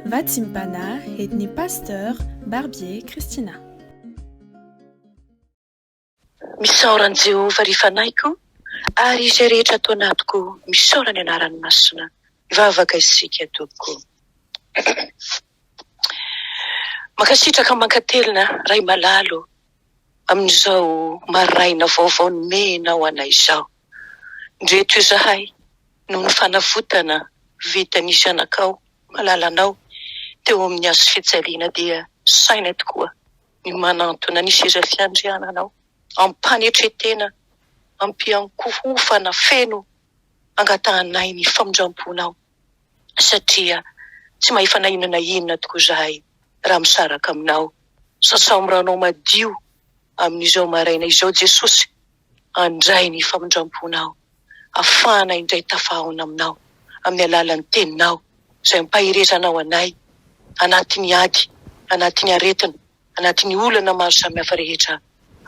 Vatsim-panahy entin'ny Pasteur Barbier Christina. Misaora an'i Jehovah, ry fanahiko, ary izay rehetra ato anatiko, misaora ny anarany masina. Hivavaka isika, tompoko. Mankasitraka mankatelina, Ray malala ô, amin'izao maraina vaovao nomenao anay izao. Ndreto izahay noho ny fanavotana vitan'ny Zanakao malalanao teo amin'ny hazo fijaliana dia saina tokoa ny manantona ny seza fiandriananao am-panetren-tena, am-piankohofana feno angatahanay ny famindram-ponao satria tsy mahefa na inona na inona tokoa izahay raha misaraka aminao. Sasao amin'ny ranao madio amin'izao maraina izao Jesosy handray ny famindram-ponao, hafahana indray tafahaona aminao amin'ny alalan'ny teninao izay ampaherezanao anay anatin'ny ady, anatin'ny aretina, anatin'ny olana maro samihafa rehetra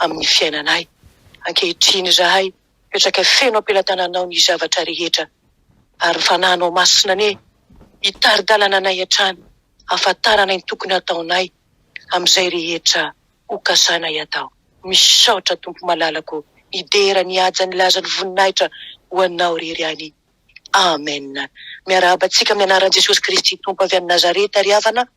amin'ny fiainanay. Ankehitriny izahay mipetraka feno am-pelatananao ny zavatra rehetra ary ny Fanahinao Masina anie hitari-dalana anay hatrany hahafantaranay ny tokony hataonay amin'izay rehetra ho kasainay atao. Misaotra Tompo malalako ny dera ny haja ny laza ny voninahitra ho anao rery ihany. Amen. Miarahaba antsika amin'ny anaran'i Jesosy Kristy Tompo avy any Nazareta ry havana.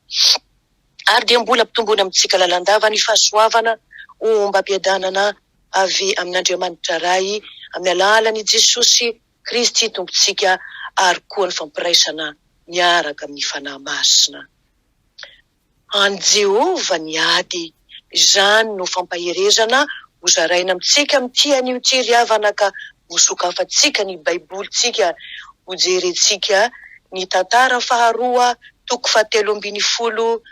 Ary dia mbola ampitomboina amintsika lalandava ny fahasoavana ombam-piadanana avy amin'Andriamanitra Ray amin'ny alalan'i Jesosy Kristy Tompontsika ary koa ny fampiraisana miaraka amin'ny Fanahy Masina. An'i Jehovah ny ady. Izany no fampaherezana hozaraina amintsika amin'ity anio ity ry havana ka hosokafantsika ny Baibolintsika hojerentsika ny tantara faharoa toko fahatelo ambinifolo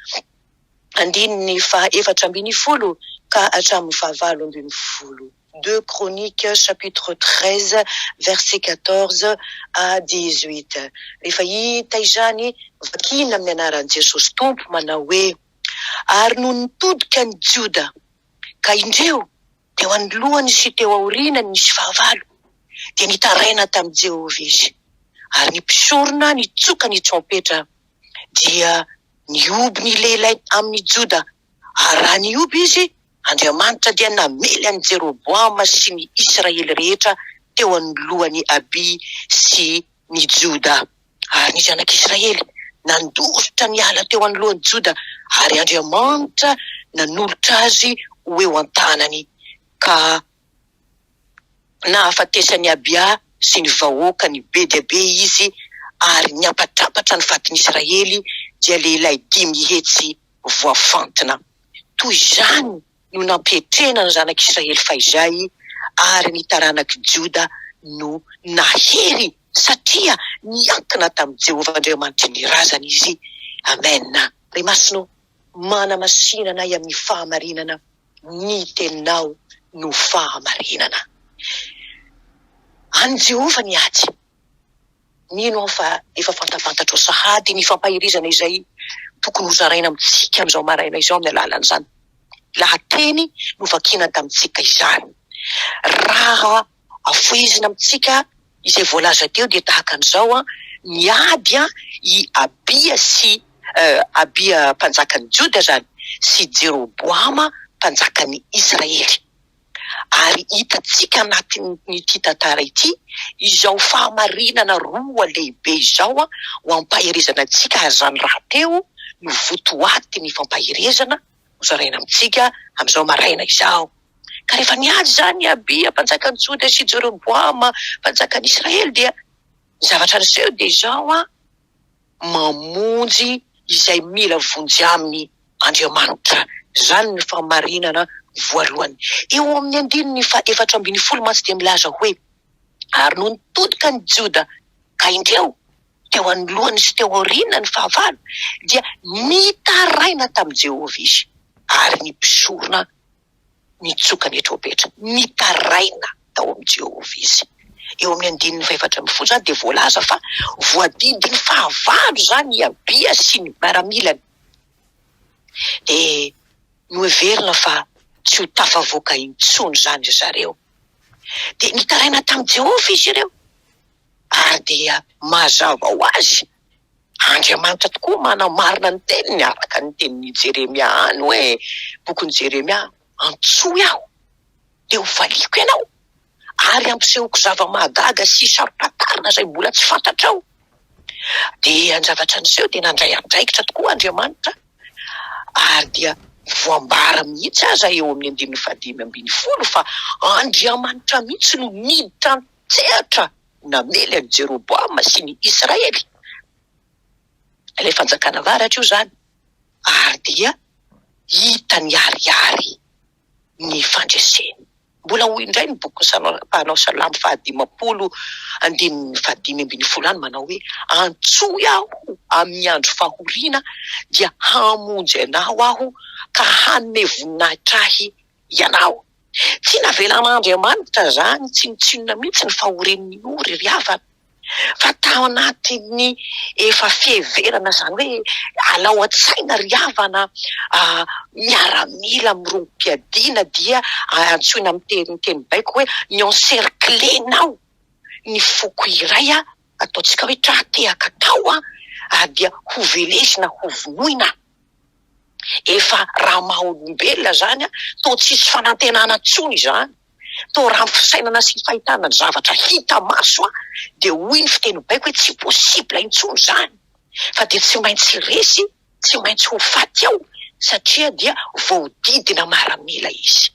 andininy faha-efatra ambinifolo ka hatramin'ny fahavalo ambinifolo. Deux Chroniques chapitre 13 verset 14 à 18. Rehefa hita izany, vakina amin'ny anaran'i Jesosy Tompo manao hoe, Ary nony nitodika ny Joda, ka indreo, teo anoloany sy teo aorianany nisy fahavalo, dia nitaraina tamin'i Jehovah izy. Ary ny mpisorona nitsoka ny trompetra, dia nihoby ny lehilahy amin'ny Joda, ary raha nihoby izy, Andriamanitra dia namely an'i Jeroboama sy ny Israely rehetra teo anoloan'i Abia sy ny Joda. Ary ny zanak'Israely nandositra niala teo anoloan'i Joda, ary Andriamanitra nanolotra azy ho eo an-tanany, ka nahafatesan'i Abia sy ny vahoakany be dia be izy, ary niampatrampatra ny fatin'Israely, dia lehilahy 500 voafantina. Toy izany no nampietrena ny zanak'Israely fahizay, ary ny taranak'i Joda no nahery, satria niankina tamin'i Jehovah Andriamanitry ny razany izy. Amena. Ry Masina ô, manamasina anay amin'ny fahamarinana, ny teninao no fahamarinana. An'i Jehovah ny ady. Mino aho fa efa fantapantatrao sahady ny fampaherezana izay tokony hozaraina amintsika amin'izao maraina izao amin'ny alalan'izany lahateny novakiana tamintsika izany. Raha afohezina amintsika izay voalaza teo dia tahaka an'izao, niady i Abia sy Abia mpanjakan'i Joda izany sy Jeroboama mpanjakan'i Israely. Ary hitantsika anatin'ity tantara ity izao fahamarinana roa lehibe izao ho ampaherezana antsika ary izany rahateo no votoatin'ny fampaherezana hozaraina amintsika amin'izao maraina izao. Ka rehefa niady izany i Abia mpanjakan'i Joda sy Jeroboama mpanjakan'i Israely dia ny zavatra niseho dia izao, mamonjy izay mila vonjy aminy Andriamanitra. Izany no fahamarinana voalohany. Eo amin'ny andininy faha-14 mantsy dia milaza hoe, Ary nony nitodika ny Joda, ka indreo, teo anoloany sy teo aoriana ny fahavalo, dia nitaraina tamin'i Jehovah izy, ary ny mpisorona nitsoka ny trompetra. Nitaraina tao amin'i Jehovah izy. Eo amin'ny andininy fahefatra ambinifolo izany dia voalaza fa voadidin'ny fahavalo izany i Abia sy ny miaramilany. Dia noheverina fa tsy ho tafavoaka intsony izany ry zareo. Dia nitaraina tamin'i Jehovah izy ireo. Ary dia mazava ho azy, Andriamanitra. Andriamanitra tokoa manamarina ny teniny araka ny tenin'i Jeremia any hoe, bokin'i Jeremia, Antsoy aho, dia ho valiako ianao, ary hampisehoko zava-mahagaga sy saro-pantarina izay mbola tsy fantatrao. Dia ny zavatra niseho dia nandray andraikitra tokoa Andriamanitra, ary dia voambara mihitsy aza eo amin'ny andininy fahadimy ambin'ny folo fa Andriamanitra mihitsy no niditra an-tsehatra namely an'i Jeroboama sy ny Israely. Ilay fanjakana avaratra io izany, ary dia hita niharihary ny fandreseny. Mbola hoy indray ny bokin'ny mpanao salamo fahadimampolo andininy fahadimy ambin'ny folo any manao hoe, Antsoy aho amin'ny andro fahoriana dia hamonjy anao aho ka hanome voninahitra ahy ianao. Tsy navelan'Andriamanitra izany tsinontsinona mihitsy ny fahorian'ny ory ry havana. Fa tao anatin'ny efa fiheverana izany hoe alao an-tsaina ry havana miaramila mirongo-piadiana dia antsoina amin'ny teny teny baiko hoe ny encercler-nao ny foko iray ataontsika hoe tra-tehaka tao ary dia ho velesina ho vonoina. Efa raha maha olombelona izany toa tsisy fanantenana intsony izany. Toa raha ny fisainana sy ny fahitana ny zavatra hita maso dia hoy ny fiteny baiko hoe tsy possible intsony izany fa dia tsy maintsy resy, tsy maintsy ho faty ao satria dia voahodidina maramila izy.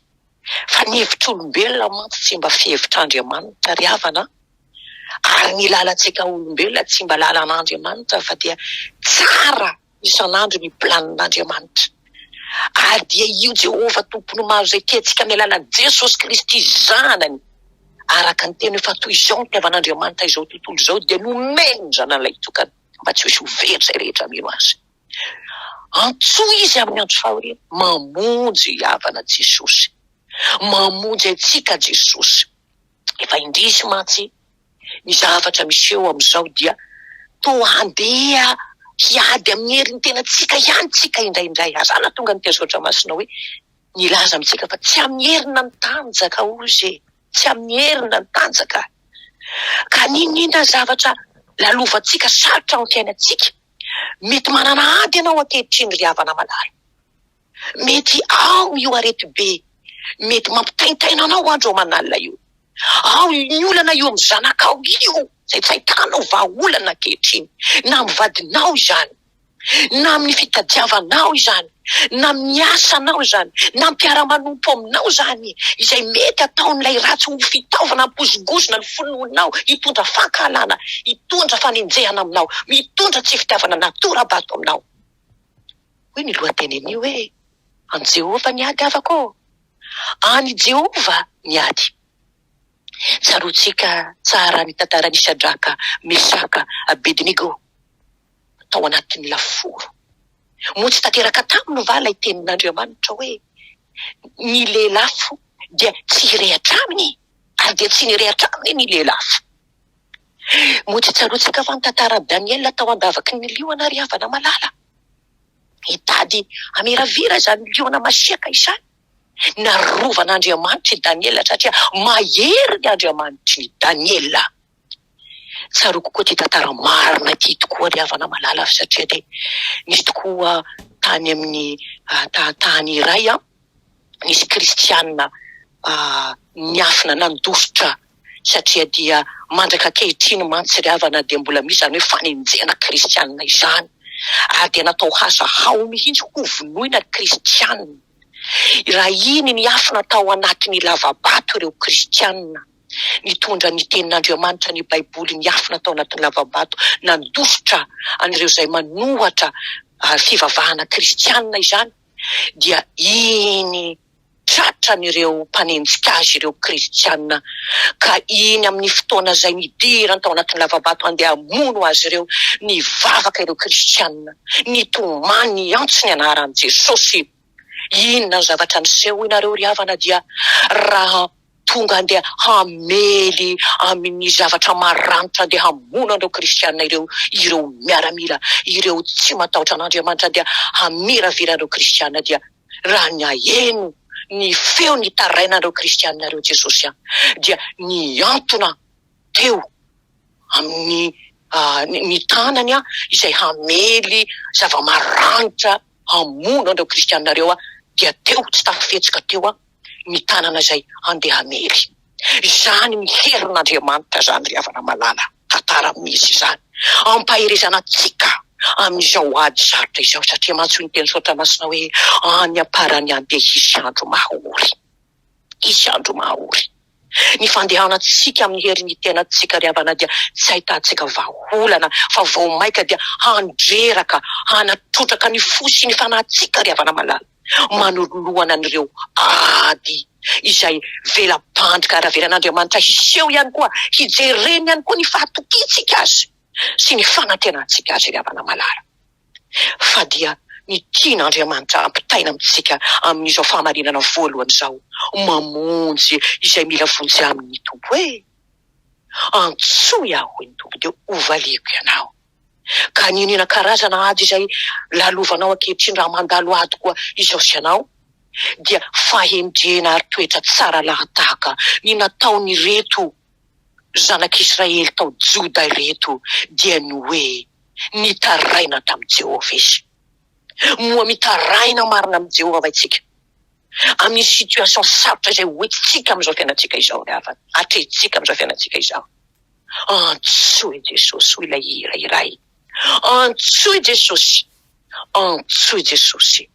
Fa ny hevitr'olombelona mantsy tsy mba fihevitr'Andriamanitra ry havana a! Ary ny lalantsika olombelona tsy mba lalan'Andriamanitra fa dia tsara isan'andro ny planin'Andriamanitra. Ary dia io Jehovah Tompon'ny maro izay tia antsika amin'ny alalan'i Jesosy Kristy Zanany, araka ny teny hoe fa toy izao ny fitiavan'Andriamanitra izao tontolo izao dia nomeny ny Zanany lahitokana mba tsy ho hisy ho very izay rehetra mino Azy. Antsoy Izy amin'ny andro fahoriana. Mamonjy havana Jesosy. Mamonjy antsika Jesosy. Efa indrisy mantsy ny zavatra miseho amin'izao dia toa handeha hiady amin'ny herin'ny tenantsika ihany tsika indraindray. Ary izany nahatonga ny teny soratra masina hoe nilaza amintsika fa tsy amin'ny heriny na ny tanjaka hozy e, tsy amin'ny heriny na ny tanjaka. Ka n'inon'inona zavatra lalovantsika sarotra amin'ny fiainantsika, mety manana ady ianao ankehitriny ry havana malala. Mety ao io areti-be mety mampitaintaina anao andro aman'alina io. Ao ny olana io amin'ny zanakao io izay tsy ahitanao vahaolana ankehitriny, na amin'ny vadinao izany, na amin'ny fitadiavanao izany, na amin'ny asanao izany, na mpiara-manompo aminao izany, izay mety ataon'ilay ratsy ho fitaovana hampihozongozona ny finoanao, hitondra fankahalana, hitondra fanenjehana aminao, mitondra tsy fitiavana na tora-bato aminao. Hoy ny lohatenin'io hoe, An'i Jehovah ny ady havako ô! An'i Jehovah ny ady. Tsaroantsika tsara ny tantaran'i Shadraka, Mesaka, Abednego tao anatin'ny lafaoro. Moa tsy tanteraka taminy va ilay tenin'Andriamanitra hoe, Ny lelafo dia tsy hirehatra aminy? Ary dia tsy nirehatra aminy ny lelafo. Moa tsy tsaroantsika va ny tantaran'i Daniela tao an-davaky ny liona ry havana malala? Hitady hamiravira izany liona masiaka izany. Narovan'Andriamanitra i Daniela satria mahery ny Andriamanitry ny Daniela. Tsaroako koa ity tantara marina ity tokoa ry havana malala satria dia nisy tokoa tany amin'ny tany iray nisy kristiana niafina nandositra satria dia mandraka ankehitriny mantsy ry havana dia mbola misy izany hoe fanenjehana kristiana izany ary dia natao hasa hao mihitsy ho vonoina ny kristiana. Raha iny niafina tao anatin'ny lava-bato ireo kristiana nitondra ny tenin'Andriamanitra, ny Baiboly niafina tao anatin'ny lava-bato, nandositra an'ireo izay manohatra fivavahana kristiana izany dia iny tratran'ireo mpanenjika azy ireo kristiana, ka iny amin'ny fotoana izay nidirany tao anatin'ny lava-bato handeha hamono azy ireo, nivavaka ireo kristiana, nitomany niantso ny anaran'i Jesosy. Inona ny zavatra niseho hoy nareo ry havana dia raha tonga handeha hamely amin'ny zavatra maranitra handeha hamono an'ireo kristiana ireo ireo miaramila ireo tsy matahotra an'Andriamanitra dia hamiravira an'ireo kristiana dia Raha naheno ny feo nitarainan'ireo kristianina ireo Jesosy dia nihantona teo amin'ny Ny tanany izay hamely zava-maranitra hamono an'ireo kristiana ireo dia teo, tsy tafihetsika teo ny tanana izay handeha hamely. Izany ny herin'Andriamanitra izany ry havana malala, tantara misy izany. Ampaherezana antsika amin'izao ady sarotra izao satria mantsy hoy ny teny soratra masina hoe any am-parany any dia hisy andro mahory. Hisy andro mahory. Ny fandehanantsika amin'ny herin'ny tenantsika ry havana dia tsy ahitantsika vahaolana fa vao maika dia handreraka, hanatrotraka ny fo sy ny fanahintsika ry havana malala manoloana an'ireo ady izay vela-pandrika ary avelan'Andriamanitra hiseho ihany koa, hijereny ihany koa ny fahatokiantsika Azy sy ny fanantenantsika Azy ry havana malala. Fa dia ny tian'Andriamanitra ampitaina amintsika amin'izao fahamarinana voalohany izao, mamonjy izay mila vonjy aminy ny Tompo e! Antsoy aho hoy ny Tompo dia hovaliako ianao. Ka n'inona karazana ady izay lalovanao ankehitriny raha mandalo ady koa izao sy ianao dia fahendrena ary toetra tsara lahatahaka ny nataon'ireto zanak'Israely tao Joda ireto dia ny hoe nitaraina tamin'i Jehovah izy. Moa mitaraina marina amin'i Jehovah va isika? Amin'ny situation sarotra izay hoentintsika amin'izao fiainantsika izao ry havana, atrehintsika amin'izao fiainantsika izao. Antsoy Jesosy, hoy ilay hira iray. Antsoy Jesosy, antsoy Jesosy,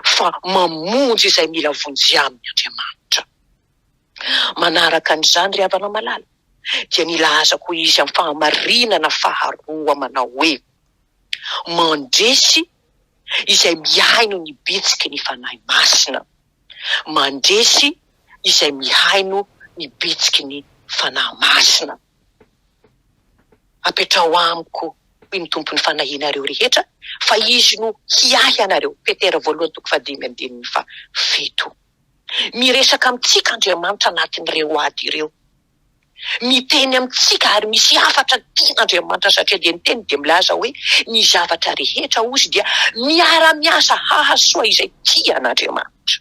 fa mamonjy izay mila vonjy aminy Andriamanitra. Manaraka an'izany ry havana malala dia nilaza koa izy amin'ny fahamarinana faharoa manao hoe, Mandresy izay mihaino ny bitsiky ny Fanahy Masina. Mandresy izay mihaino ny bitsiky ny Fanahy Masina. Apetraho amiko, hoy ny Tompo, ny fanahianareo rehetra, fa Izy no hiahy anareo. Petera voalohany toko fahadimy andininy fahafito. Miresaka amintsika Andriamanitra anatin'ireo ady ireo. Miteny amintsika ary misy hafatra tian'Andriamanitra satria dia ny teniny dia milaza hoe ny zavatra rehetra hozy dia miara-miasa hahasoa izay tia an'Andriamanitra.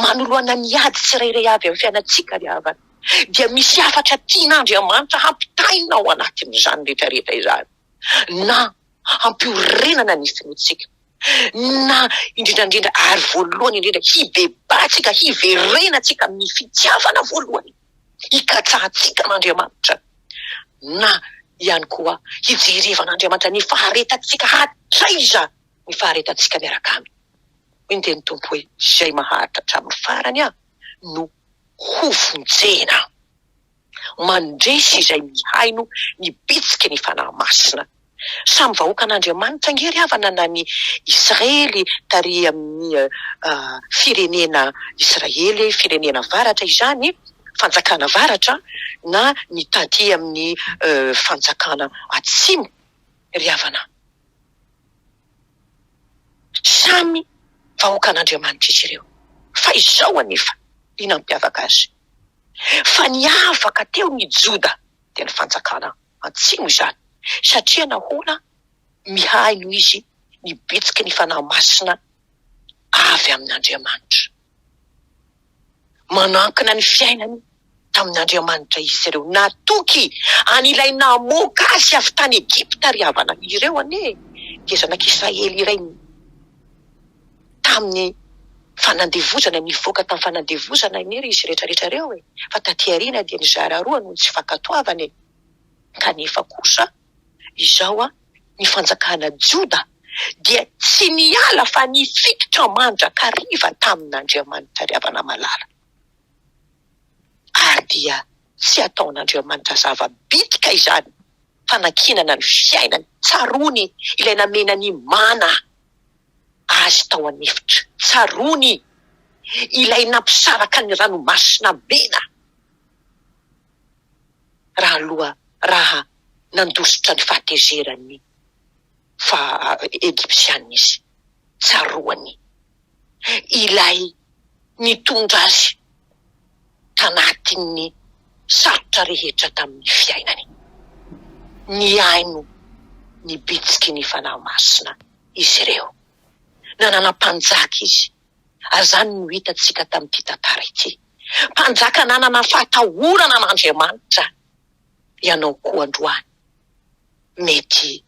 Manoloana ny ady tsirairay avy amin'ny fiainantsika ry havana dia misy hafatra tian'Andriamanitra hampitaina ao anatin'izany rehetra rehetra izany na hampiorenana ny finoantsika na indrindra indrindra ary voalohany indrindra hibebahantsika, hiverenantsika amin'ny fitiavana voalohany, hikatsahantsika an'Andriamanitra, na ihany koa hijerevan'Andriamanitra ny faharetantsika hatraiza ny faharetantsika miaraka aminy. Hoy ny tenin'ny Tompo hoe, izay maharitra hatramin'ny farany no hovonjena. mandresy izay mihaino ny bitsiky ny Fanahy Masina. Samy vahoakan'Andriamanitra ange ry havana na ny Israely tary amin'ny firenena Israely, firenena avaratra izany, fanjakana avaratra, na ny taty amin'ny fanjakana atsimo ry havana. Samy vahoakan'Andriamanitra izy ireo. Fa izao anefa ny nampiavaka azy. Fa niavaka teo ny Joda, dia ny fanjakana antsimo izany, satria nahoana? Mihaino izy ny bitsiky ny Fanahy Masina avy amin'Andriamanitra. Manankina ny fiainany tamin'Andriamanitra izy ireo. Natoky an'ilay namoaka azy avy tany Egypta ry havana. Ireo anie dia zanak'Israely iray tamin'ny fanandevozana, nivoaka tamin'ny fanandevozana anie ry izy rehetra rehetra ireo e! Fa taty aoriana dia nizara roa noho ny tsy fankatoavana e! Kanefa kosa izao an, ny fanjakana Joda dia tsy niala fa nifikitra mandrakariva tamin'Andriamanitra ry havana malala. Ary dia tsy ataon'Andriamanitra zava-bitika izany fanankinana ny fiainany, tsaroany ilay namena ny mana azy tao an'efitra. Tsaroany ilay nampisaraka ny ranomasina mena raha aloha raha nandositra ny fahatezeran'ny fa Egypsiana izy. Tsaroany ilay nitondra azy tanatin'ny sarotra rehetra tamin'ny fiainany. Nihaino ny bitsiky ny Fanahy Masina izy ireo. Nanana mpanjaka izy, ary izany no hitantsika tamin'ity tantara ity. Mpanjaka nanana fahatahorana an'Andriamanitra ianao koa androany. Mety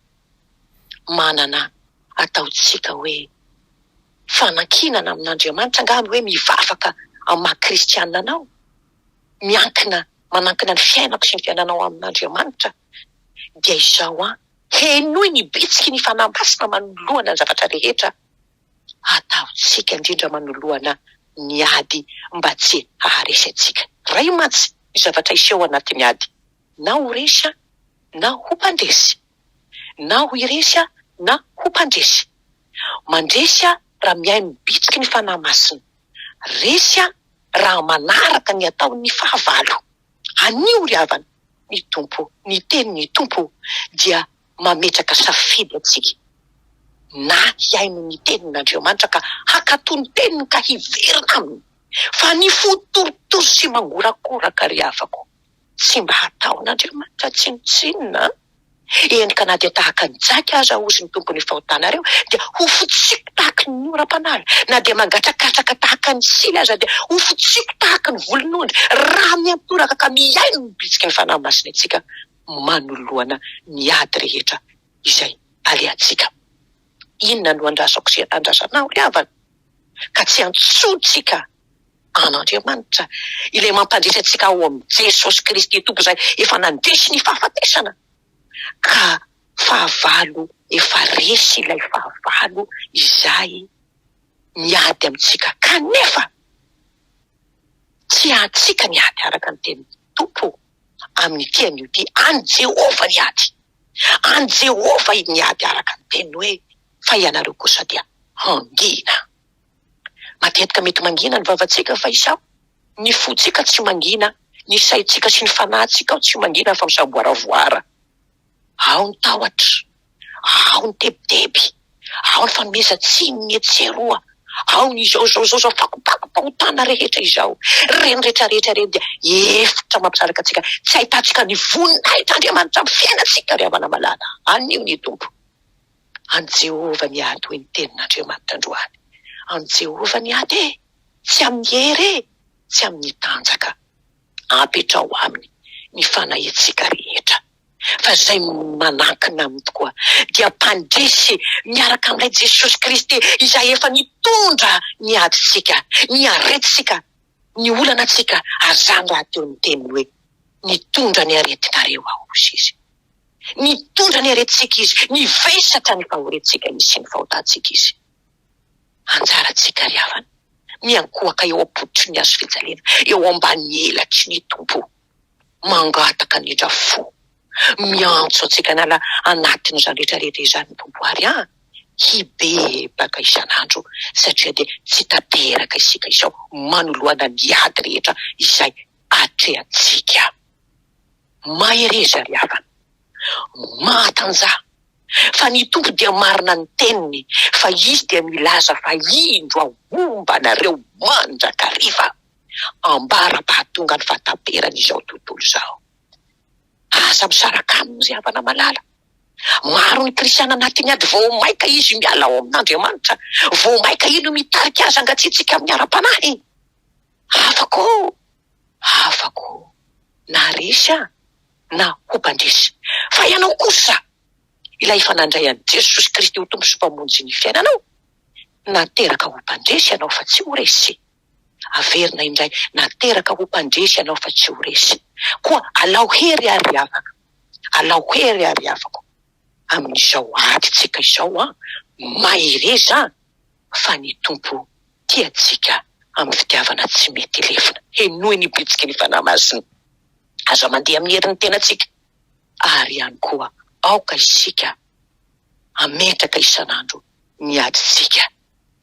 manana ataontsika hoe fanankinana amin'Andriamanitra angaha ny hoe mivavaka amin'ny maha kristiana anao? Miankina, manankina ny fiainako sy ny fiainanao amin'Andriamanitra dia izao an, henoy ny bitsiky ny Fanahy Masina manoloana ny zavatra rehetra ataontsika, indrindra manoloana ny ady mba tsy haharesy antsika. Iray mantsy ny zavatra hiseho anatin'ny ady, na ho resy na ho mpandresy. Na ho hiresy na ho mpandresy. Mandresy raha mihaino ny bitsiky ny Fanahy Masina. Resy raha manaraka ny ataon'ny fahavalo. Anio ry havana, ny Tompo, ny tenin'ny Tompo dia mametraka safidy antsika na hihaino ny tenin'Andriamanitra ka hankatò ny teniny ka hiverina aminy. Fa ny fo torotoro sy mangorakoraka ry havako, tsy mba hataon'Andriamanitra tsinontsinona an! Eny ka na dia tahaka ny jaky aza hozy ny Tompo ny fahotanareo dia ho fotsiko tahaky ny oram-panala, na dia mangatrakatraka tahaka ny sily aza dia ho fotsiko tahaky ny volon'ondry, raha miantoraka ka mihaino ny bitsiky ny Fanahy Masina antsika manoloana ny ady rehetra izay alehantsika. Inona no andrasako sy andrasanao ry havana ka tsy antsointsika an'Andriamanitra, ilay mampandresy antsika ao amin'i Jesosy Kristy Tompo izay efa nandresy ny fahafatesana, ka fahavalo efa resy ilay fahavalo izay miady amintsika, kanefa tsy antsika ny ady araka ny tenin'ny Tompo amin'ity anio ity, an'i Jehovah ny ady, an'i Jehovah ny ady araka ny teniny hoe fa ianareo kosa dia hangina. Matetika mety mangina ny vavantsika fa izaho, ny fontsika tsy mangina, ny saintsika sy ny fanahintsika ao tsy mangina fa misamboaravoara. Ao ny tahotra, ao ny tebiteby, ao ny fanomezan-tsiny ny etsy sy eroa, ao ny izao izao izao izao fakopakom-pahotana rehetra izao. Ireny rehetra rehetra ireny dia efitra mampisaraka antsika tsy ahitantsika ny voninahitr'Andriamanitra amin'ny fiainantsika ry havana malala. Anio ny Tompo. An'i Jehovah ny ady, hoy ny tenin'Andriamanitra androany. An'i Jehovah ny ady e! Tsy amin'ny hery e! Tsy amin'ny tanjaka. Apetraho aminy ny fanahiantsika rehetra, fa izay manankina aminy tokoa dia mpandresy miaraka amin'ilay Jesosy Kristy izay efa nitondra ny adintsika, ny aretintsika, ny olanantsika, ary izany rahateo ny teniny hoe, Nitondra ny aretinareo aho, hoy Izy. Nitondra ny aretintsika Izy, nivesatra ny fahoriantsika Izy sy ny fahotantsika Izy. Anjarantsika ry havana, miankohoka eo am-pototry ny hazo fijaliana, eo ambany elatry ny Tompo, mangataka ny indra fo, miantso antsika hanala anatin'izany rehetra rehetra izany ny Tompo ary an, hibebaka isan'andro satria dia tsy tanteraka isika izao manoloana ny ady rehetra izay atrehantsika. Mahereza ry havana, mahatanjaha, fa ny Tompo dia marina ny teniny, fa Izy dia milaza fa indro aho momba anareo mandrakariva, ambara-pahatonga ny fahataperan'izao tontolo izao. Aza misaraka aminy ry havana malala. Maro ny kristiana anatin'ny ady vao maika izy miala ao amin'Andriamanitra, vao maika iny no mitarika azy hangatsiatsiaka amin'ny ara-panahy. Afaka ô! Afaka ô! Na resy aho na ho mpandresy. Fa ianao kosa, ilay efa nandray an'i Jesosy Kristy ho Tompo sy Mpamonjy ny fiainanao, nateraka ho mpandresy ianao fa tsy ho resy. Averina indray, nateraka ho mpandresy ianao fa tsy ho resy. Koa alao hery ary ry havana, alao hery ary ry havako, amin'izao adintsika izao an, mahereza an! fa ny Tompo tia antsika amin'ny fitiavana tsy mety lefona. Henoy ny bitsiky ny Fanahy Masina. Aza mandeha amin'ny herin'ny tenantsika. Ary ihany koa aoka isika hametraka isan'andro ny adintsika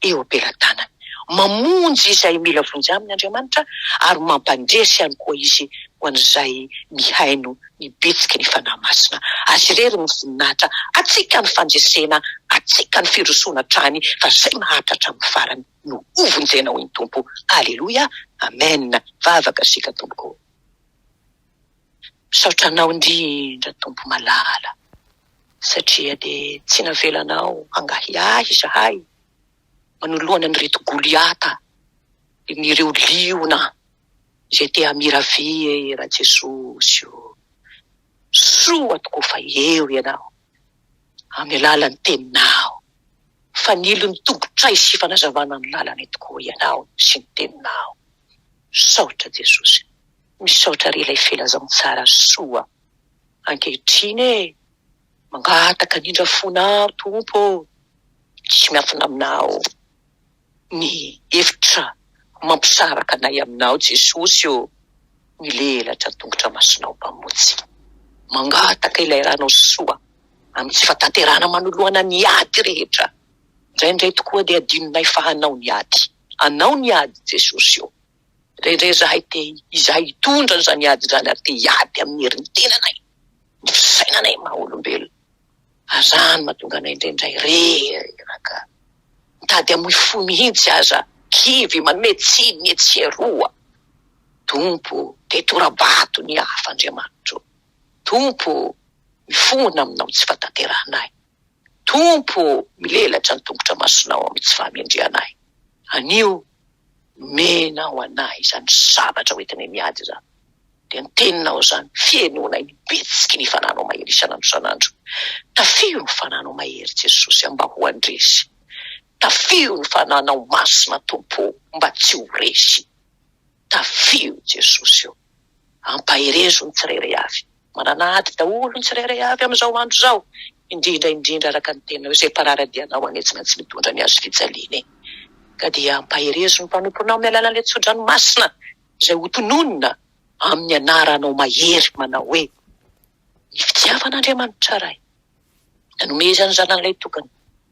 eo am-pelatanany. Mamonjy izay mila vonjy aminy Andriamanitra ary mampandresy ihany koa Izy ho an'izay mihaino ny bitsiky ny Fanahy Masina. Azy irery ny voninahitra, antsika ny fandresena, antsika ny firosoana hatrany, fa izay maharitra hatramin'ny farany no hovonjena hoy ny Tompo. Aleloia! Amen! Vavaka isika Tompoko. Misaotra Anao indrindra Tompo malala satria dia tsy navelanao hangahiahy izahay manoloana an'ireto Goliata, ireo liona izay te hamiravia e Rajesosy ô! Soa tokoa fa eo Ianao. Amin'ny alalan'ny Teninao. Fanilo ny tongotray sy fanazavana ny lalanay tokoa Ianao sy ny Teninao. Misaotra Jesosy. Misaotra ry ilay filazantsara soa. Ankehitriny e! Mangataka ny indra fonao Tompo ô! Tsy miafina aminao ny efitra mampisaraka anay aminao Jesosy ô! Milelatra ny tongotra masinao Mpamonjy. Mangataka ilay ranao soa amin'ny tsy fahatanterahana manoloana ny ady rehetra. Indraindray tokoa dia adinonay fa anao ny ady. Anao ny ady Jesosy ô! Indraindray izahay te izahay hitondra an'izany ady izany ary te hiady amin'ny herin'ny tenanay, ny fisainanay maha olombelona. Ary izany mahatonga anay indraindray reraka, mitady hamoy fo mihitsy aza, kivy, manome tsiny ny etsy sy eroa. Tompo ô, te hitora-bato ny hafa Andriamanitro. Tompo ô, mifona aminao tsy fahatanterahanay. Tompo ô, milelatra ny tongotra masinao amin'ny tsy fahamendrehanay. Anio, nomenao anay izany sabatra hoentinay miady izany. Dia ny teninao izany, fihenoanay ny bitsiky ny fananao mahery isan'andro isan'andro. Tafio ny fananao mahery Jesosy mba ho handresy. Tafio ny fananao masina Tompo ô, mba tsy ho resy. Tafio Jesosy ô. Ampaherezo ny tsirairay avy. Manana ady daholo ny tsirairay avy amin'izao andro izao, indrindra indrindra araka ny teninao izay mpanara-dia anao anie tsy maintsy mitondra ny hazo fijaliana e! Ka dia ampaherezo ny mpanomponao amin'ny alalan'ilay tsodrano masina izay hotononina amin'ny anaranao mahery manao hoe, Ny fitiavan'Andriamanitra Ray nanomezany ny Zanany Lahitokana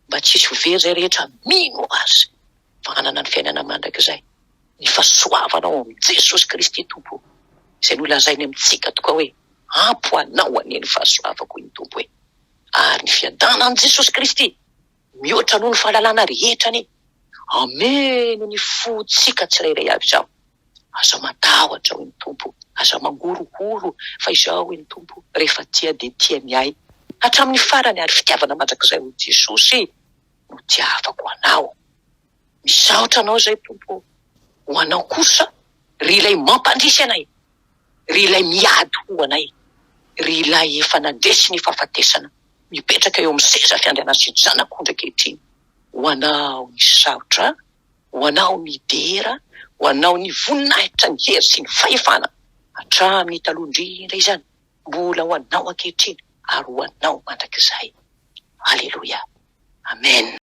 mba tsy hisy ho very izay rehetra mino Azy fa hanana ny fiainana mandrakizay. Ny fahasoavana ao amin'i Jesosy Kristy Tompo izay nolazainy amintsika tokoa hoe, Ampy ho anao anie ny fahasoavako, hoy ny Tompo e. Ary ny fiadanan'i Jesosy Kristy mihoatra noho ny fahalalana rehetra anie hameno ny fontsika tsirairay avy izao. Aza matahotra, hoy ny Tompo, aza mangorohoro, fa Izaho, hoy ny Tompo, rehefa tia dia tia ny ahy hatramin'ny farany ary fitiavana mandrakizay, hoy Jesosy, no tiavako anao. Misaotra Anao izay, Tompo ô. Ho Anao kosa, ry Ilay mampandresy anay, ry Ilay miady ho anay, ry Ilay efa nandresy ny fahafatesana, mipetraka eo amin'ny seza fiandrianan'ny sy ny Zanak'ondry ankehitriny. Ho Anao ny saotra, ho Anao ny dera, ho Anao ny voninahitra, ny hery sy ny fahefana, hatramin'ny taloha indrindra izany, mbola ho Anao ankehitriny ary ho Anao mandrakizay. Aleloia. Amen.